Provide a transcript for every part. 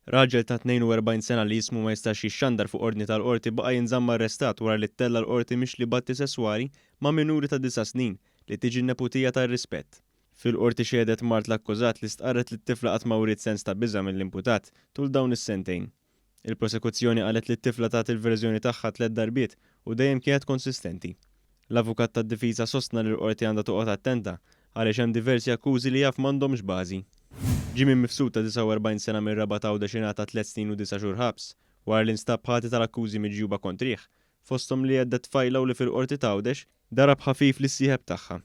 Raġel ta' 42 sena li ismu ma jistax jixxandar fuq ordni tal-Qorti baqa' jinżamm arrestat wara li ttella' l-Qorti mixli b'atti sesswali ma' minuri ta' disa' snin li tiġi n-neputija tar-rispett. Fil-Qorti xehdet mart l-akkużat li stqarret li t-tifla qatt ma wriet sens ta' biża' mill-imputat tul dawn is-sentejn. Il-prosekuzzjoni qalet li t-tifla tat il-verżjoni tagħha tlett darbiet u dejjem kienet konsistenti. L-avukat tad-difiża sostna li l-Qorti għandha toqgħod attenta għaliex hemm diversi akkużi li jaf m'għandhomx bażi. Jimmy Mifsud ta' 49 sena mir-Rabat Għawdex ingħata tlett snin u disa' xhur ħabs wara li nstab ħati tal-akkużi miġjuba kontrih, fosthom li hedded tfajla u li fil-Qorti t'Għawdex darab ħafif lis-sieħeb tagħha.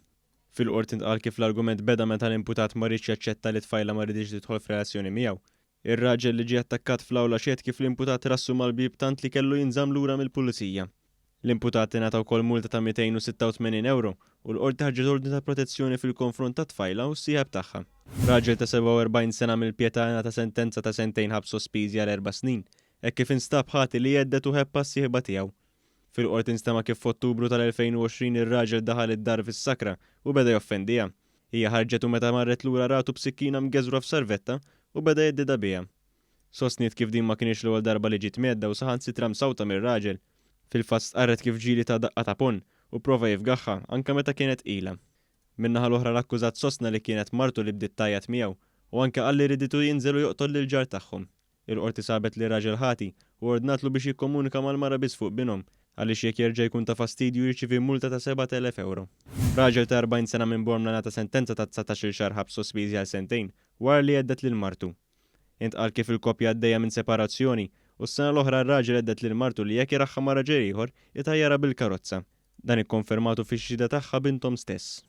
Fil-Qorti ntqal kif l-argument beda meta l-imputat ma riedx jaċċetta li t-tfajla ma riditx tidħol f'relazzjoni miegħu. Ir-raġel li ġie attakkat fl-awla xehed kif l-imputat rassu mal-bieb tant li kellu jinżamm lura mill-Pulizija. L-imputat ingħata wkoll multa ta' 286 ewro u l-Qorti ħarġet ordni ta' protezzjoni fil-konfront tat-tfajla u s-sieħeb tagħha. Raġel ta' 47 sena mill-Pietà ingħata sentenza ta' sentejn ħabs sospiżi għal erba' snin, hekk kif instab ħati li hedded u ħebb għas-sieħba tiegħu. Fil-Qorti nstema' kif f'Ottubru tal-2020 ir-raġel daħal id-dar fis-sakra u beda joffendiha. Hija ħarġet u meta marret lura ratu b'sikkina mgeżwra f'sarvetta u beda jheddidha biha. Sostniet kif din ma kinitx l-ewwel darba li ġiet mhedda u saħansitra msawta mir-raġel. Fil-fatt stqarret kif ġieli ta daqqa ta' ponn u pprova jifgagħha anke meta kienet tqila. Min-naħa l-oħra l-akkużat sostna li kienet martu li bdiet tgħajjat miegħu u anke qal li riditu jinżel u joqtol lill-ġar tagħhom. Il-Qorti sabet lir-raġel ħati u ordnatlu biex jikkomunika mal-mara biss fuq binhom, għaliex jekk jerġa' jkun ta' fastidju jirċievi multa ta' 7,000 ewro. Raġel ta' 40 sena minn Bormla ngħata sentenza ta' 19-il xahar ħabs sospiżi għal sentejn wara li hedded lil martu. Intqal kif il-koppja għaddejja minn separazzjoni u s-sena l-oħra r-raġel hedded lil martu li jekk jaraha ma' raġel ieħor itajjarha bil-karozza. Dan ikkonfermatu fix-xhieda tagħha binthom stess.